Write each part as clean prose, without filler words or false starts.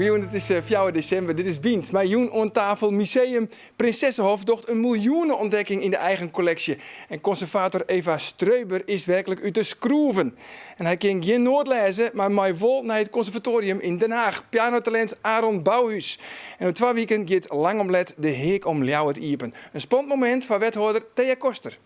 Goejûn, it is fjouwer desimber. Dit is Bynt. Mei jûn oan tafel Museum Princessehof docht in miljoene-ûntdekking yn de eigen kolleksje. En konservator Eva Streuber is werklik út de skroeven. En hy kin gjin noat lêze, mar mei wol nei it konservatoarium yn Den Haag. Pianotalint Aaron Bouwhuis. En oer twa wiken giet lang om let de Heak om Ljouwert iepen. In spannend momint foar wethâlder Thea Koster.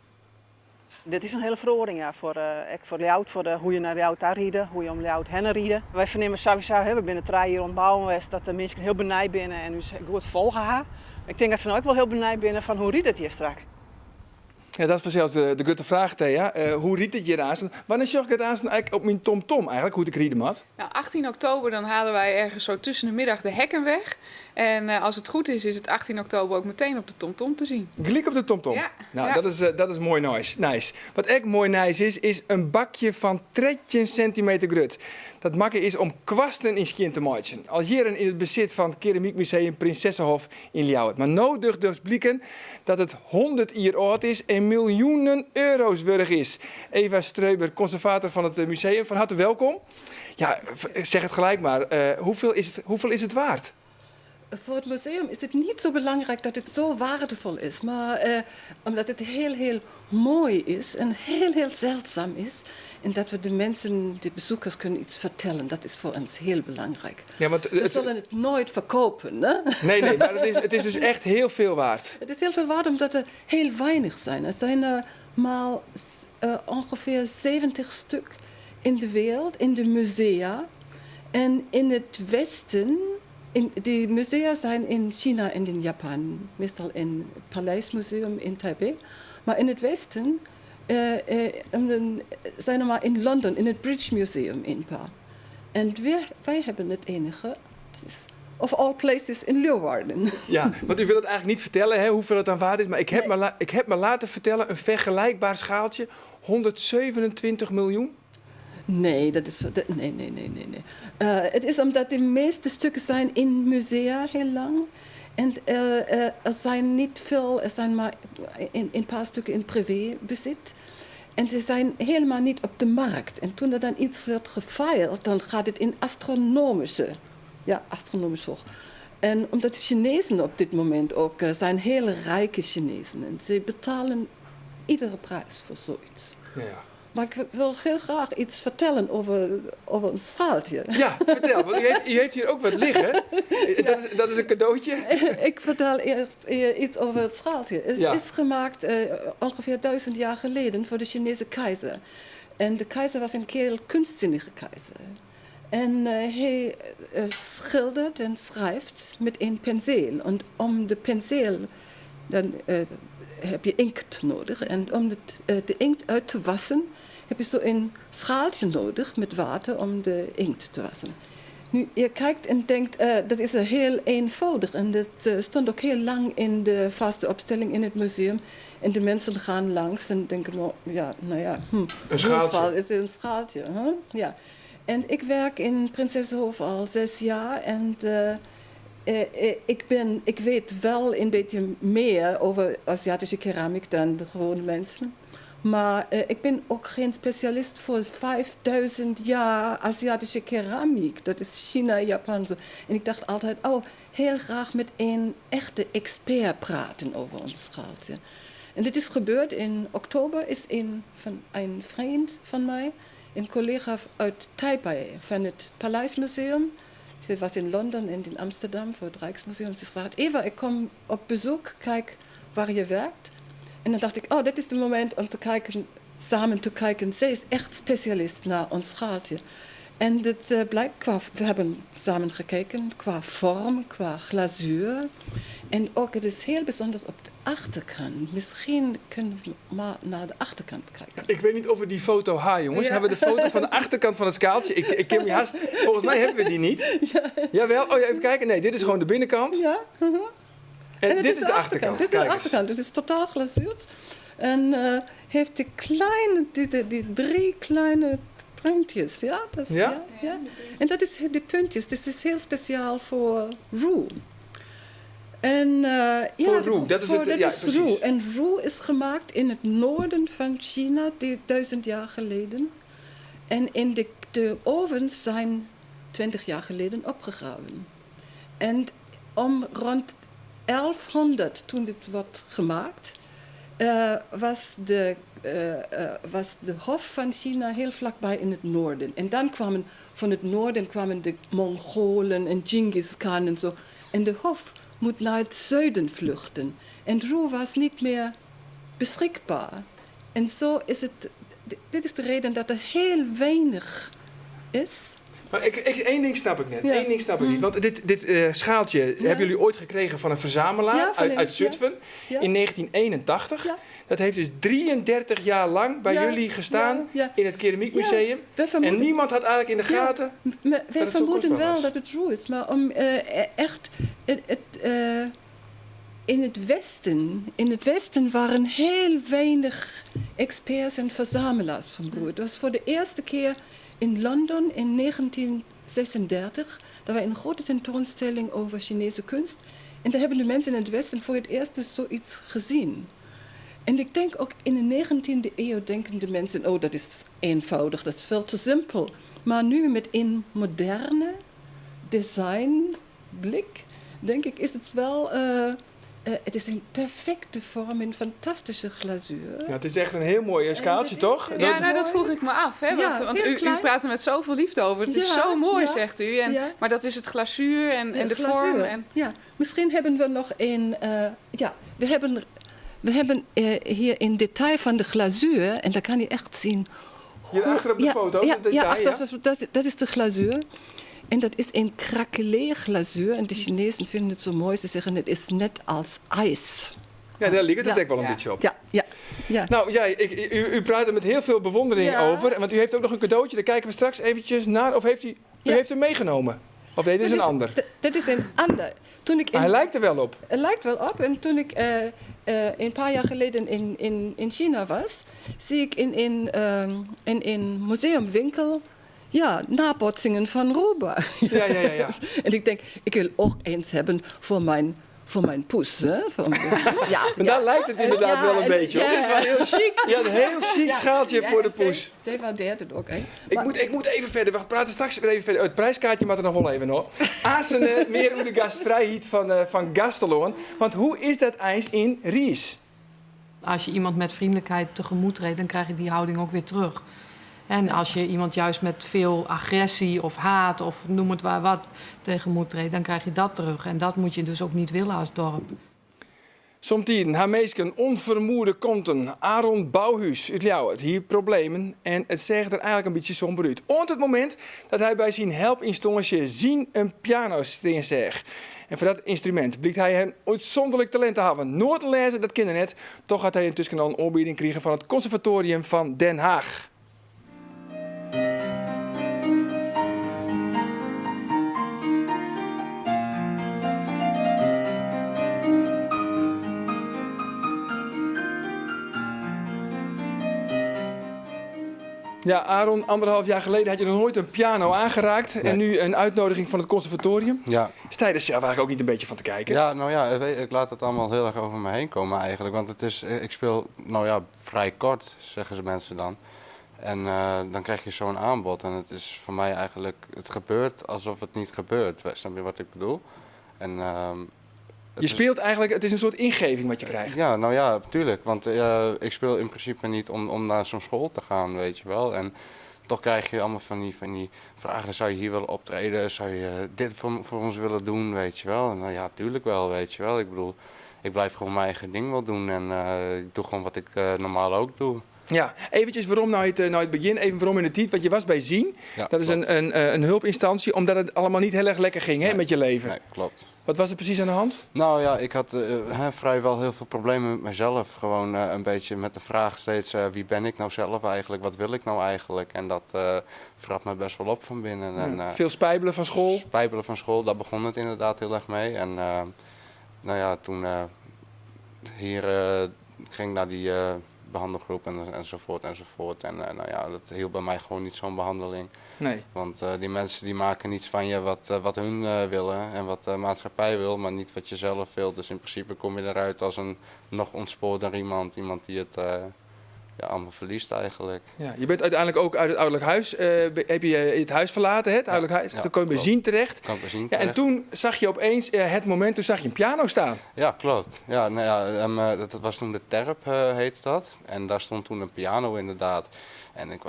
Dit is in hiele feroaring ja, foar, ek foar Ljouwert, foar de, hoe je nei Ljouwert ta ride, hoe je om Ljouwert hinne ride. Wy fernimme sawiesa, hè, we binne trije jier oan it bouwen west, dat de minsken hiel benijd binne en ús goed folge ha. Ik tink dat se no ek wol hiel benijd binne fan hoe rydt it hjir straks. Ja, dat is fansels de, de grutte fraach, Thea. Uh, hoe rydt it hjir aansten? Wannear sjoch ik it aansten ek op myn TomTom eigentlik, hoe't ik ride moat? Nou, 18 oktober dan halen wij ergens zo tussen de middag de hekken weg. En eh, als het goed is, is het 18 oktober ook meteen op de TomTom te zien. Gelyk op de TomTom? Ja. Nou, ja. dat, is, eh, dat is moai nijs. Nijs. Wat ek moai nijs is, is in bakje fan 13 sintimeter grut. Dat makke is om kwasten yn skjin te meitsjen. Al jierren yn it besit fan Keramykmuseum Princessehof yn Ljouwert. Mar no docht dus bliken dat it 100 jier âld is en miljoenen euro's wurdich is. Eva Streuber, konservator fan it museum, fan harte welkom. Ja, zeg het gelijk maar. Uh, hoeveel, is het, hoeveel is het waard? Voor het museum is het niet zo belangrijk dat het zo waardevol is, maar uh, omdat het heel, heel mooi is en heel, heel zeldzaam is. En dat we de mensen, de bezoekers, kunnen iets vertellen. Dat is voor ons heel belangrijk. Ja, want we zullen het nooit verkopen. Hè? Nee, nee, maar het is dus echt heel veel waard. Het is heel veel waard omdat er heel weinig zijn. Er zijn er maar uh, ongeveer 70 stuk in de wereld, in de musea. En in het Westen, in, die musea zijn in China en in Japan, meestal in het Paleismuseum in Taipei. Maar in het Westen uh, uh, zijn er maar in Londen, in het British Museum, een paar. En wij, wij hebben het enige, het is of all places in Leeuwarden. Ja, want u wil het eigenlijk niet vertellen hè, hoeveel het aan waard is. Maar ik heb, nee. me ik heb me laten vertellen, een vergelijkbaar schaaltje, 127 miljoen? Nee, dat is, dat, nee, nee, nee, nee. nee. Uh, het is omdat de meeste stukken zijn in musea heel lang. En uh, uh, er zijn niet veel, er zijn maar een paar stukken in privébezit. En ze zijn helemaal niet op de markt. En toen er dan iets werd geveild, dan gaat het in astronomische, ja, astronomisch hoog. En omdat de Chinezen op dit moment ook zijn hele rijke Chinezen. En ze betalen iedere prijs voor zoiets. Ja. Maar ik wil heel graag iets vertellen over, over een schaaltje. Ja, vertel. Want u heeft hier ook wat liggen. Ja. Dat is een cadeautje. Ik vertel eerst iets over het schaaltje. Het Ja. is gemaakt ongeveer 1000 jaar geleden voor de Chinese keizer. En de keizer was een heel kunstzinnige keizer. En hij schildert en schrijft met een penseel. En om de penseel, dan heb je inkt nodig. En om de inkt uit te wassen, heb je zo een schaaltje nodig met water om de inkt te wassen. Nu, je kijkt en denkt, dat is heel eenvoudig. En dat stond ook heel lang in de vaste opstelling in het museum. En de mensen gaan langs en denken, oh, ja, nou ja, Een schaaltje. Schaal is een schaaltje. Hè? Ja. En ik werk in Princessehof al 6 jaar en ik weet wel een beetje meer over Aziatische keramiek dan de gewone mensen. Maar ik ben ook geen specialist voor 5000 jaar Aziatische keramiek. Dat is China, Japan. Zo. En ik dacht altijd, oh, heel graag met een echte expert praten over ons schaaltje. En dit is gebeurd in oktober, is een vriend van mij, een collega uit Taipei van het Paleismuseum. Ze was in Londen en in Amsterdam voor het Rijksmuseum. Ze zei, Eva, ik kom op bezoek, kijk waar je werkt. En dan dacht ik, oh, dit is het moment om te kijken, samen te kijken. Zij is echt specialist naar ons schaaltje. En dat blijkt, qua, we hebben samen gekeken qua vorm, qua glazuur. En ook het is heel bijzonder op de achterkant. Misschien kunnen we maar naar de achterkant kijken. Ik weet niet of we die foto hebben, jongens. Ja. Hebben we de foto van de achterkant van het skaaltje? Ik ken me haast. Volgens mij hebben we die niet. Ja. Jawel. Oh ja, even kijken. Nee, dit is gewoon de binnenkant. Ja. En, En het dit is de achterkant. Dit is de Kijk eens. achterkant. Het is totaal glazuurd. En heeft die drie kleine puntjes. Ja, dat is, Ja? ja, ja. En dat is de puntjes. Dit is heel speciaal voor roe. En, ja, Voor roe, dat is voor, het, dat ja, is precies. roe. En roe is gemaakt in het noorden van China, die 1000 jaar geleden. En in de ovens zijn 20 jaar geleden opgegraven. En om rond 1100, toen dit wordt gemaakt, was de hof van China heel vlakbij in het noorden. En dan kwamen van het noorden kwamen de Mongolen en Genghis Khan en zo. En de hof moet naar het zuiden vluchten. En roe was niet meer beschikbaar. En zo is het, dit is de reden dat er heel weinig is. Maar één ding snap ik net. Eén ding snap ik niet. Want dit schaaltje hebben jullie ooit gekregen van een verzamelaar Ja, van uit, een- uit Zutphen in 1981. Dat heeft dus 33 jaar lang bij jullie gestaan in het Keramiekmuseum. Wij En vermoeden, niemand had eigenlijk in de gaten maar dat wij het zo vermoeden kostbaar wel was. dat het roe is, maar om echt in het Westen waren heel weinig experts en verzamelaars van roe. Het was voor de eerste keer in Londen in 1936. Daar was een grote tentoonstelling over Chinese kunst. En daar hebben de mensen in het Westen voor het eerst zoiets gezien. En ik denk ook in de 19e eeuw denken de mensen, oh, dat is eenvoudig, dat is veel te simpel. Maar nu met een moderne designblik, denk ik, is het wel, het is een perfecte vorm, een fantastische glazuur. Ja, het is echt een heel mooi schaaltje, En dat is toch? heel Ja, nou dat mooi. vroeg ik me af. Hè? Want, Ja, want heel u klein. praat er met zoveel liefde over. Het is zo mooi, zegt u. En, Maar dat is het glazuur en de glazuur. vorm. En, Ja, misschien hebben we nog een. Ja, we hebben hier een detail van de glazuur en daar kan je echt zien. Hier achter op de ja, foto, Ja, het detail, ja, achter ja. op de foto, dat is de glazuur. En dat is een craquelé glazuur. En de Chinezen vinden het zo mooi. Ze zeggen het is net als ijs. Ja, daar ligt het ook wel een beetje op. Ja. Nou ja, u praat er met heel veel bewondering over. Want u heeft ook nog een cadeautje, daar kijken we straks eventjes naar. Of heeft u, u heeft hem meegenomen? Of nee, dit is een ander. Dat is een ander. Toen ik Maar in, hij lijkt er wel op. Het lijkt wel op. En toen ik een paar jaar geleden in China was, zie ik in een museumwinkel, ja, nabootsingen van roe. En ik denk, ik wil ook eens hebben voor mijn poes. Hè? Ja, Maar daar lijkt het inderdaad wel een beetje op. Het is wel heel chic. Ja, een heel chic schaaltje voor de poes. Zij waardeert het ook. Hè? Ik moet even verder. We praten straks weer even verder. Het prijskaartje moet er nog wel even nog. Aansene meer oer de gastvrijheid van Gastelo. Want hoe is dat eins yn Riis? Als je iemand met vriendelijkheid tegemoet treedt, dan krijg je die houding ook weer terug. En als je iemand juist met veel agressie of haat of noem het maar wat tegemoet treedt, dan krijg je dat terug. En dat moet je dus ook niet willen als dorp. Somtiden ha minsken ûnfermoede konten. Aaron Bouwhuis út Ljouwert hie problemen en it seach der eigentlik in bytsje somber út. Oant it momint dat hy by syn helpynstânsje Zienn in piano stean seach. En foar dat ynstrumint blykt hy in útsûnderlik talint te hawwen. Noaten lêze, dat kin er net. Dochs hat hy yntusken al in oanbieding krigen fan it konservatorium fan Den Haag. Ja, Aaron, anderhalf jaar geleden had je nog nooit een piano aangeraakt. En nu een uitnodiging van het conservatorium. Ja. Sta je er zelf eigenlijk ook niet een beetje van te kijken? Ja, nou ja, ik laat het allemaal heel erg over me heen komen eigenlijk. Want ik speel, nou ja, vrij kort, zeggen ze mensen dan. En dan krijg je zo'n aanbod. En het is voor mij eigenlijk, het gebeurt alsof het niet gebeurt. Snap je wat ik bedoel? En het Je is speelt eigenlijk, het is een soort ingeving wat je krijgt. Ja, nou ja, tuurlijk. Want ik speel in principe niet om naar zo'n school te gaan, weet je wel. En toch krijg je allemaal van die vragen. Zou je hier willen optreden? Zou je dit voor ons willen doen, weet je wel? En nou ja, tuurlijk wel, weet je wel. Ik bedoel, ik blijf gewoon mijn eigen ding wel doen. En ik doe gewoon wat ik normaal ook doe. Ja, eventjes waarom nou het begin, even waarom in de tijd. Want je was bij Zienn, Ja, dat is klopt. een hulpinstantie, omdat het allemaal niet heel erg lekker ging, hè, Nee. met je leven. Nee, klopt. Wat was er precies aan de hand? Nou ja, ik had hè, vrijwel heel veel problemen met mezelf. Gewoon een beetje met de vraag steeds, wie ben ik nou zelf eigenlijk? Wat wil ik nou eigenlijk? En dat vrat me best wel op van binnen. En Veel spijbelen van school? Spijbelen van school, daar begon het inderdaad heel erg mee. En nou ja, toen hier ging ik naar die Behandelgroep en, enzovoort enzovoort. En nou ja, dat hielp bij mij gewoon niet zo'n behandeling. Nee. Want die mensen die maken niets van je wat hun willen en wat de maatschappij wil, maar niet wat je zelf wilt. Dus in principe kom je eruit als een nog ontspoorder iemand, iemand die het ja, allemaal verliest eigenlijk. Ja, je bent uiteindelijk ook uit het ouderlijk huis, heb je het huis verlaten, hè, het ouderlijk huis. Ja, toen kwam je bij klopt. Zien terecht. Kan ik bij Zien Ja, en terecht. toen zag je opeens het moment, toen zag je een piano staan. Ja, klopt. Ja, nou ja, dat was toen de Terp, heette dat. En daar stond toen een piano inderdaad. En ik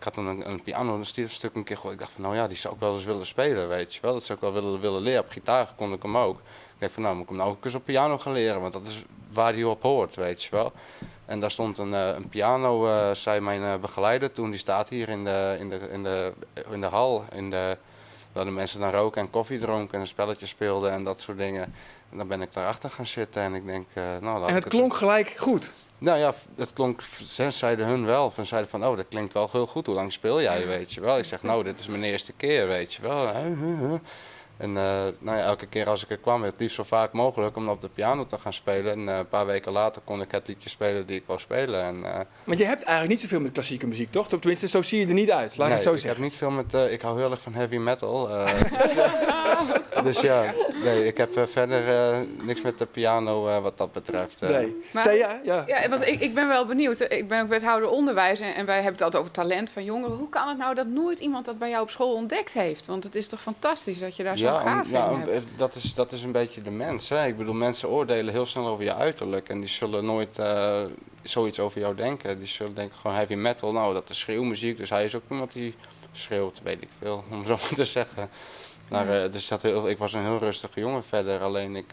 had toen een piano, een stuk een keer gehoord. Ik dacht van, nou ja, die zou ik wel eens willen spelen, weet je wel. Dat zou ik wel willen leren. Op gitaar kon ik hem ook. Ik dacht van, nou moet ik hem nou ook eens op piano gaan leren, want dat is waar die op hoort, weet je wel. En daar stond een piano, zei mijn begeleider toen, die staat hier in de hal, waar de mensen dan roken en koffie dronken en een spelletje speelden en dat soort dingen. En dan ben ik daarachter gaan zitten en ik denk, nou, laat En ik het klonk gelijk goed. Nou ja, het klonk, ze zeiden hun wel. Van, zeiden van, oh, dat klinkt wel heel goed. Hoe lang speel jij, weet je wel? Ik zeg, nou, dit is mijn eerste keer, weet je wel. Huh, huh, huh. En nou ja, elke keer als ik er kwam, het liefst zo vaak mogelijk om op de piano te gaan spelen. En een paar weken later kon ik het liedje spelen die ik wou spelen. En, Want je hebt eigenlijk niet zoveel met klassieke muziek, toch? Tenminste, zo zie je er niet uit, laat ik nee, het zo ik heb zeggen. niet veel met, ik hou heel erg van heavy metal. Dus ja, nee, ik heb verder niks met de piano wat dat betreft. Nee. Maar- Thea, ja. Ja, want ik ben wel benieuwd. Ik ben ook wethouder onderwijs en wij hebben het altijd over talent van jongeren. Hoe kan het nou dat nooit iemand dat bij jou op school ontdekt heeft? Want het is toch fantastisch dat je daar zo'n gaaf in hebt. Dat is een beetje de mens. Hè? Ik bedoel, mensen oordelen heel snel over je uiterlijk. En die zullen nooit zoiets over jou denken. Die zullen denken gewoon heavy metal, nou dat is schreeuwmuziek. Dus hij is ook iemand die schreeuwt, weet ik veel, om zo maar te zeggen. Maar, dus dat heel, ik was een heel rustige jongen verder. Alleen ik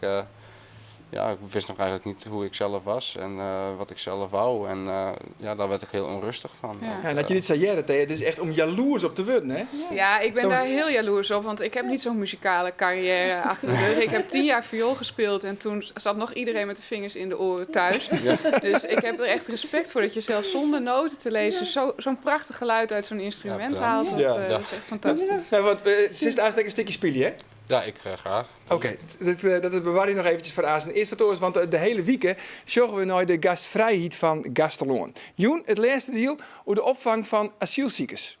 wist nog eigenlijk niet hoe ik zelf was en wat ik zelf wou. En ja, daar werd ik heel onrustig van. Ja. Ja, en dat je dit zei, Jerry, Thea, het is echt om jaloers op te worden, hè? Ja, ik ben Dat- daar heel jaloers op, want ik heb niet zo'n muzikale carrière achter de rug. Ik heb 10 jaar viool gespeeld en toen zat nog iedereen met de vingers in de oren thuis. Dus ik heb er echt respect voor dat je zelfs zonder noten te lezen zo'n prachtig geluid uit zo'n instrument Ja, haalt. Dat, Ja. dat is echt fantastisch. Ja, want sinds de aanstek een stukje spelen, hè? Ja, ik graag. Oké, dat bewaar je nog eventjes voor Azen. Eerst wat oors, want de hele week zorgen we naar de gastvrijheid van Gaasterlân. Joen, het laatste deel over de opvang van asielziekers.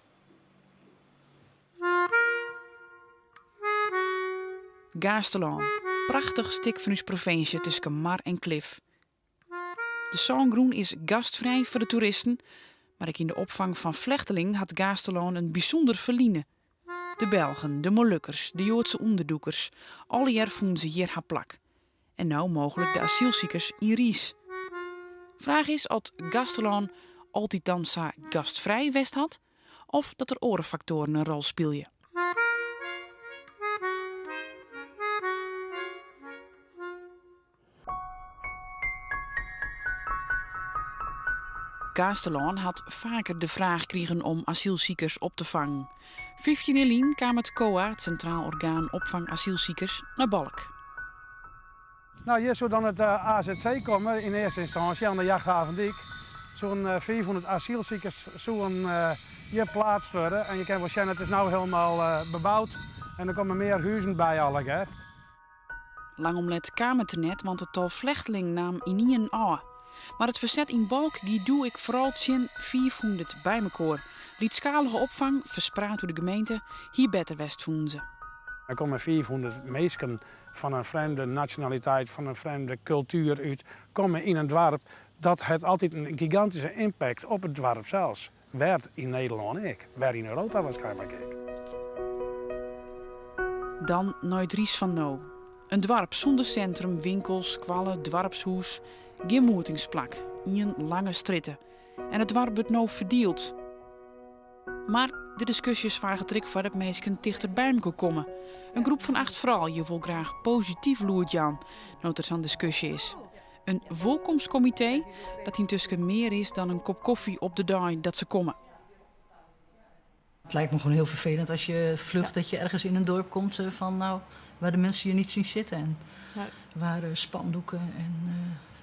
Gaasterlân, prachtig stik van uw provincie tussen mar en klif. De Zandgroen is gastvrij voor de toeristen, maar ik in de opvang van vluchtelingen had Gaasterlân een bijzonder verliezen. De Belgen, de Molukkers, de Joodse onderdoekers, alle jaar vonden ze hier haar plak. En nou mogelijk de asielziekers in Ries. Vraag is of Gaasterlân altijd dan sa gastvrij west had, of dat er orenfactoren een rol speelden. Gaasterlân had vaker de vraag gekregen om asielziekers op te vangen. 15 in kwam het COA, het Centraal Orgaan Opvang Asielziekers, naar Balk. Hier zou dan het AZC komen in eerste instantie aan de Jachthavendijk. Zo'n 400 asielziekers zouden hier plaatst worden. En je kan wel zien, het is nou helemaal bebouwd. En er komen meer huizen bij alle. Lang om let kwam het er net, want het tal vluchtelingen nam in een af. Maar het verzet in Balk die doe ik vooral tjin 400 bij mekaar. Lietschalige opvang, verspreid door de gemeente, hier beter west voelen ze. Er komen 400 mensen van een vreemde nationaliteit, van een vreemde cultuur uit, komen in een dorp. Dat het altijd een gigantische impact op het dorp zelfs. Werd in Nederland ik, werd in Europa waarschijnlijk ik. Dan nooit Ries van No. Een dorp zonder centrum, winkels, kwallen, dorpshoes, geen moetingsplak, in lange stritten. En het dorp wordt nou verdeeld. Maar de discussies waren trek voor dat mensen dichter bij elkaar komen. Een groep van 8 vrouwen wil graag positief loert Jan, nood er zo'n discussie is. Een welkomstcomité dat intussen meer is dan een kop koffie op de dag dat ze komen. Het lijkt me gewoon heel vervelend als je vlucht dat je ergens in een dorp komt van, nou, waar de mensen je niet zien zitten. En waar spandoeken en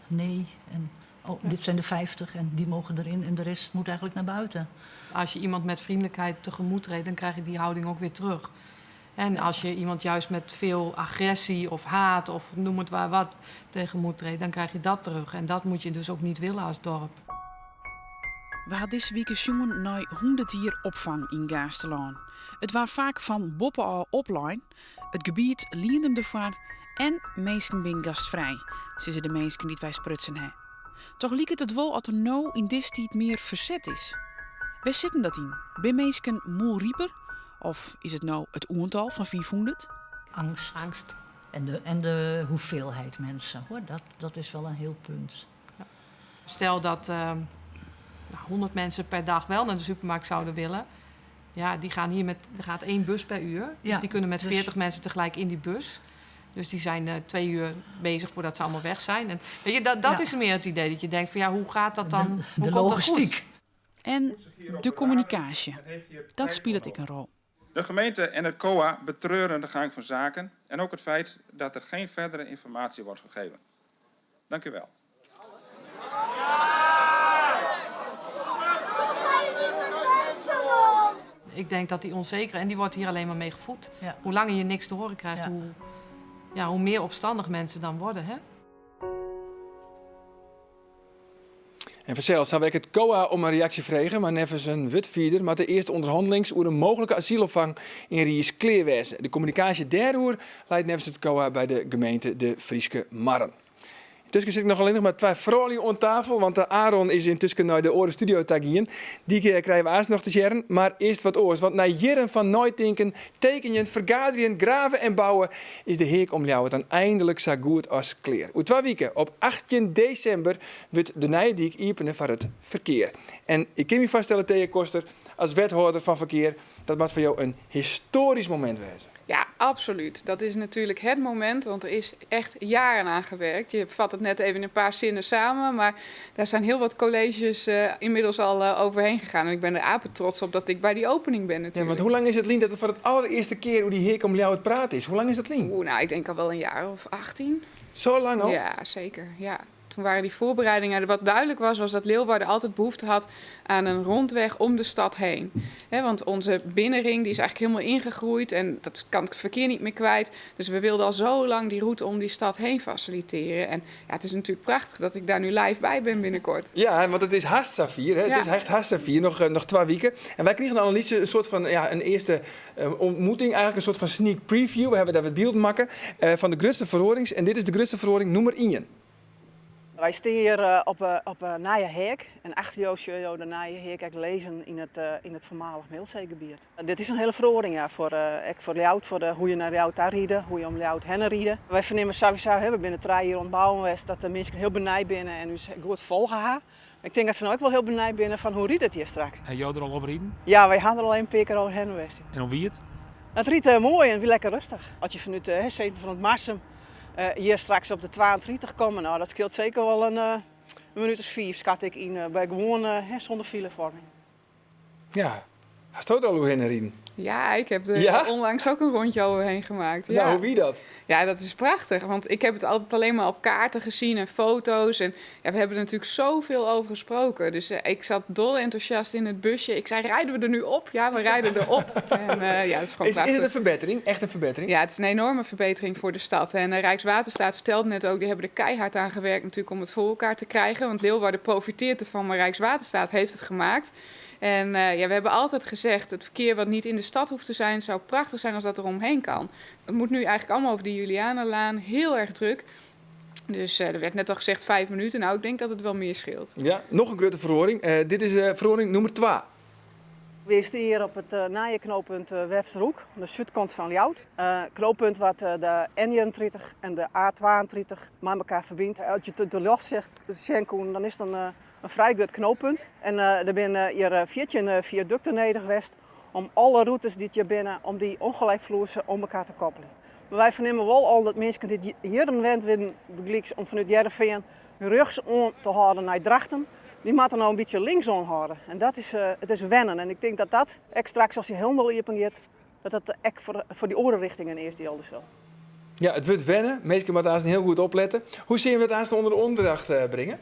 nee en oh, dit zijn de 50 en die mogen erin en de rest moet eigenlijk naar buiten. Als je iemand met vriendelijkheid tegemoet treedt, dan krijg je die houding ook weer terug. En als je iemand juist met veel agressie of haat of noem het maar wat tegemoet treedt, dan krijg je dat terug. En dat moet je dus ook niet willen als dorp. We ha dizze wike sjoen nei 100 jier opfang yn Gaasterlân. It waard faak fan boppe ôf oplein, it gebiet liende him derfoar en minsken binne gastfrij, sizze de minsken dy't wy sprutsen ha. Toch liket it wol oft der no yn dizze tiid mear ferset is. Wêr sit him dat yn? Binne minsken mûlriper of is it no it oantal fan 500? Angst. Angst. En de hoeveelheid mensen, hoor. Dat is wel een heel punt. Stel dat 100 mensen per dag wel naar de supermarkt zouden willen. Ja, die gaan hier met, er gaat één bus per uur. Dus die kunnen met 40 mensen tegelijk in die bus. Dus die zijn 2 uur bezig voordat ze allemaal weg zijn. En, weet je, dat is meer het idee dat je denkt van ja, hoe gaat dat dan? De Hoe komt dat goed? logistiek. En de communicatie, dat speelt ik een rol. De gemeente en het COA betreuren de gang van zaken en ook het feit dat er geen verdere informatie wordt gegeven. Dank u wel. Ik denk dat die onzeker, en die wordt hier alleen maar mee gevoed. Hoe langer je niks te horen krijgt, hoe meer opstandig mensen dan worden. Hè? En fansels ha ik it COA om in reaksje frege, mar neffens in wurdfierder moatte de earste ûnderhannelings oer in mooglike asylopfang yn Riis klear wêze. De kommunikaasje dêroer leit neffens it COA by de gemeente De Fryske Marren. Yntusken sit ik noch allinnich mar twa froulju oan tafel, want de Aaron is yntusken nei de oare studio ta gien. Dy krije we aanst noch te hearren, mar earst wat oars. Want nei jierren fan neitinken, tekenjen, fergaderjen, grave en bouwen is de Heak om Ljouwert dan einlik sa goed as klear. Oer 2 wiken, op 18 desimber, wurdt de nije dyk iepene foar it ferkear. En ik kin my foarstelle, Thea Koster, as wethâlder fan ferkear, dat moat foar jo in histoarysk momint wêze. Ja, absoluut. Dat is natuurlijk het moment, want er is echt jaren aan gewerkt. Je vat het net even in een paar zinnen samen, maar daar zijn heel wat colleges inmiddels al overheen gegaan. En ik ben er apen trots op dat ik bij die opening ben Ja, natuurlijk. want hoe lang is it lyn dat it foar it allerearste kear oer dy Heak om Ljouwert praat is? Hoe lang is dat lyn? Oeh, ik denk al wel een jaar of 18. Zo lang al? Ja, zeker. Ja. Toen waren die voorbereidingen. Wat duidelijk was, was dat Leeuwarden altijd behoefte had aan een rondweg om de stad heen. Want onze binnenring die is eigenlijk helemaal ingegroeid en dat kan het verkeer niet meer kwijt. Dus we wilden al zo lang die route om die stad heen faciliteren. En het is natuurlijk prachtig dat ik daar nu live bij ben binnenkort. Ja, want het is hast safier, hè? Het is echt hast safier, nog 2 weken. En wij kregen al een liedje, een soort van, ja, een eerste ontmoeting, eigenlijk een soort van sneak preview. We hebben daar wat beeld maken van de grootste verhoorings. En dit is de grootste verhoring nummer 1. Wij staan hier op Nije Heak en achter jou zul je de Nije Heak ook lezen in het voormalig Middelzeegebied. Dit is een hele verhoring, ja, ook voor Ljouwert, voor hoe je naar Ljouwert daar rijden, hoe je om Ljouwert heen rijden. Wij vernemen sowieso, hè, we binnen 3 jaar ontbouwen geweest, dat de mensen heel benijd binnen en dus goed volgen ha. Ik denk dat ze nou ook wel heel benijd binnen van hoe rijdt het hier straks. En jou er al op rijden? Ja, wij gaan er al een paar keer over heen geweest. En hoe wie het? Het rijdt mooi en weer lekker rustig. Als je vanuit Zeven van het Marsum hier straks op de 32 komen, dat scheelt zeker wel een minuut of 4, schat ik in bij gewoon zonder filevorming. Ja, hast du al heen rijden? Ja, ik heb er Ja? onlangs ook een rondje overheen gemaakt. Nou, hoe wie dat? Ja, dat is prachtig. Want ik heb het altijd alleen maar op kaarten gezien en foto's. En we hebben er natuurlijk zoveel over gesproken. Dus ik zat dol enthousiast in het busje. Ik zei, rijden we er nu op? Ja, we rijden erop. En ja, dat is gewoon Is het prachtig. een verbetering? Echt een verbetering? Ja, het is een enorme verbetering voor de stad. En Rijkswaterstaat vertelde net ook, die hebben er keihard aan gewerkt natuurlijk om het voor elkaar te krijgen. Want Leeuwarden profiteert ervan, maar Rijkswaterstaat heeft het gemaakt. En we hebben altijd gezegd, het verkeer wat niet in de stad hoeft te zijn, zou prachtig zijn als dat er omheen kan. Het moet nu eigenlijk allemaal over de Julianalaan, heel erg druk. Dus er werd net al gezegd 5 minuten. Ik denk dat het wel meer scheelt. Ja, nog een grote verhoring. Dit is verhoring nummer 2. We staan hier op het Nijenknooppunt Websterhoek, aan de zuidkant van Ljouwert. Knooppunt wat de N31 en de A32 met elkaar verbindt. Als je de lucht zegt, Schenkoen, dan is het een vrij groot knooppunt. En er zijn hier 14 viaducten nodig geweest om alle routes die hier binnen, om die ongelijkvloersen om elkaar te koppelen. Maar wij vernemen wel al dat mensen die hier een wend winnen, begelijks om vanuit Heerenveen rechts om te houden naar Drachten, die moeten nou een beetje links omhouden. En het is wennen. En ik denk dat dat, ook straks als je helemaal open gaat, dat dat ook voor die orenrichtingen eerst die alders zal. Ja, het wordt wennen. Meestal moet daar heel goed opletten. Hoe zie je het aanstaan onder de onderdracht brengen?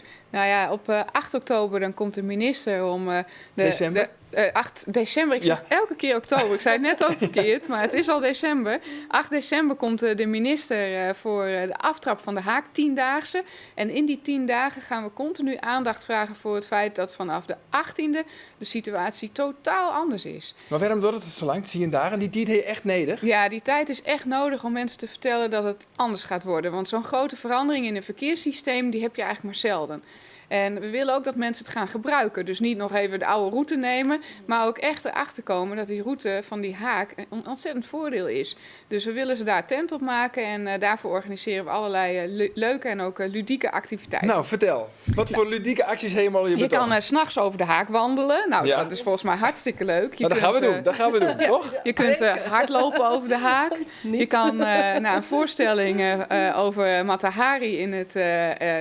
Op 8 oktober dan komt de minister om de December? 8 december, ik zeg elke keer oktober. Ik zei het net ook verkeerd, maar het is al december. 8 december komt de minister voor de aftrap van de Haak Tiendaagse. En in die 10 dagen gaan we continu aandacht vragen voor het feit dat vanaf de 18e de situatie totaal anders is. Maar waarom duurt het zo lang? 10 dagen? Die tijd heb je echt nodig? Ja, die tijd is echt nodig om mensen te vertellen dat het anders gaat worden. Want zo'n grote verandering in een verkeerssysteem, die heb je eigenlijk maar zelden. En we willen ook dat mensen het gaan gebruiken. Dus niet nog even de oude route nemen, maar ook echt erachter komen dat die route van die haak een ontzettend voordeel is. Dus we willen ze daar attent op maken en daarvoor organiseren we allerlei leuke en ook ludieke activiteiten. Nou, vertel. Wat voor ludieke acties helemaal je Je bedacht? kan 's nachts over de haak wandelen. Nou, dat is volgens mij hartstikke leuk. Je Maar dat gaan we kunt, doen, dat gaan we doen, toch? Je kunt hardlopen over de haak. Je kan naar een voorstelling over Mata Hari in het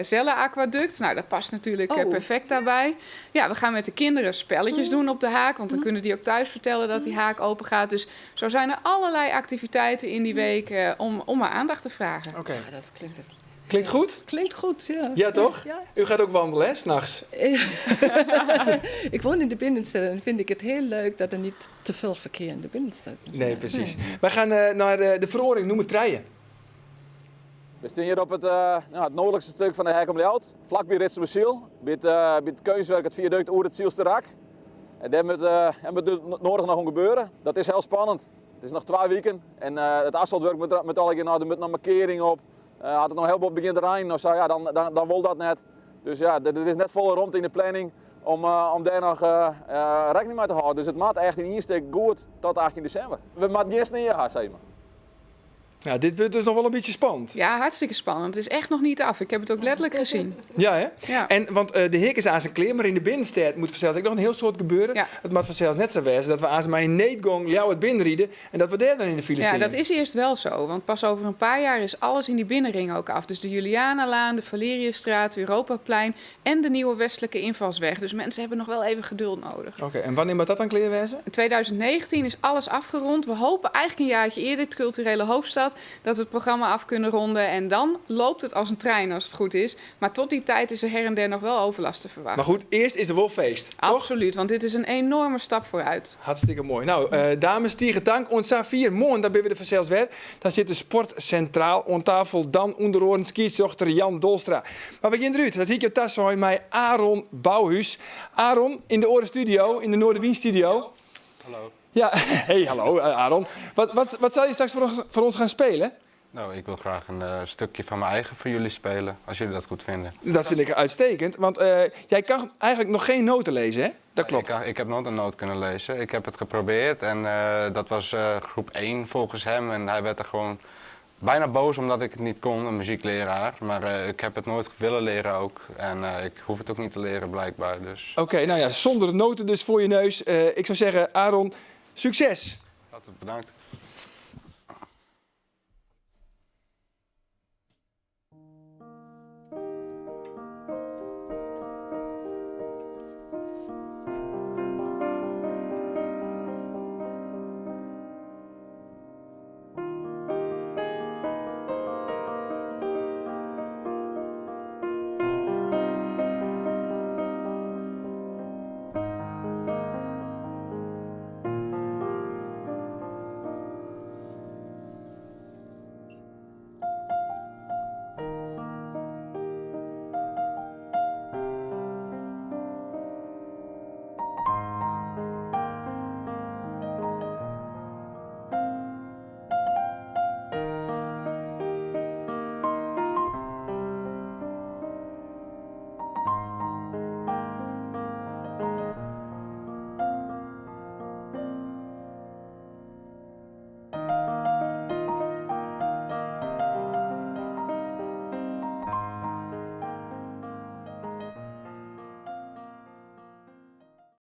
Zelle-aquaduct. Nou, dat past natuurlijk perfect daarbij. Ja, we gaan met de kinderen spelletjes doen op de haak. Want dan kunnen die ook thuis vertellen dat die haak open gaat. Dus zo zijn er allerlei activiteiten in die week om maar aandacht te vragen. Oké. Ja, dat klinkt, Klinkt goed? Klinkt goed, ja. Ja, toch? Ja. U gaat ook wandelen, hè, 's nachts? Ik woon in de binnenstad en vind ik het heel leuk dat er niet te veel verkeer in de binnenstad is. Nee, precies. Wij gaan naar de feroaring, noem het treien. We staan hier op nou, het noordelijkste stuk van de Heak om Ljouwert, vlakbij Ritsumasyl, bij het keunstwerk het viaduct oer het Sylsterrak. En daar moet het nodig nog om gebeuren. Dat is heel spannend. Het is nog 2 weken en het asfaltwerk moet al een keer naar, er moet nog markering op. Als het nog heel wat begint te rijden of zo, ja, dan wil dat net. Dus ja, er is net volle ruimte in de planning om daar nog rekening mee te houden. Dus het moet echt in één stuk goed tot 18 december. We moeten eerst neer gaan, zeg maar. Ja, dit wordt dus nog wel een beetje spannend. Ja, hartstikke spannend. Het is echt nog niet af. Ik heb het ook letterlijk gezien. Ja, hè? Ja. En, want de Heak is aan zijn kleer, maar in de binnenstad moet vanzelf ook nog een heel soort gebeuren. Het moet vanzelf net zo wezen dat we aan zijn neetgong jou het binnenrieden en dat we daar dan in de file Ja, staan. dat is eerst wel zo. Want pas over een paar jaar is alles in die binnenring ook af. Dus de Julianalaan, de Valeriusstraat, Europaplein en de nieuwe westelijke invalsweg. Dus mensen hebben nog wel even geduld nodig. Oké, en wanneer moet dat dan kleer wezen? In 2019 is alles afgerond. We hopen eigenlijk een jaartje eerder, het culturele hoofdstad, dat we het programma af kunnen ronden. En dan loopt het als een trein, als het goed is. Maar tot die tijd is er her en der nog wel overlast te verwachten. Maar goed, eerst is er wel feest, toch? Absoluut, want dit is een enorme stap vooruit. Hartstikke mooi. Nou, dames, tige tank. Oant safier moarn, dan binne we der fansels wer. Dan sit de sport centraal oan tafel. Dan ûnder oaren skiedsrjochter Jan Dolstra. Mar we gean derút. Dat hie ik jo tasein mei Aaron Bouwhuis. Aaron, yn de oare studio, yn de Noardewyn studio. Hallo. Ja, hey, hallo, Aaron. Wat zal je straks voor ons gaan spelen? Nou, ik wil graag een stukje van mijn eigen voor jullie spelen, als jullie dat goed vinden. Dat vind ik uitstekend, want jij kan eigenlijk nog geen noten lezen, hè? Dat klopt. Ik heb nooit een noot kunnen lezen. Ik heb het geprobeerd en dat was groep 1 volgens hem. En hij werd er gewoon bijna boos omdat ik het niet kon, een muziekleraar. Maar ik heb het nooit willen leren ook. En ik hoef het ook niet te leren blijkbaar. Dus. Oké, nou ja, zonder noten dus voor je neus. Ik zou zeggen, Aaron, succes! Hartelijk bedankt.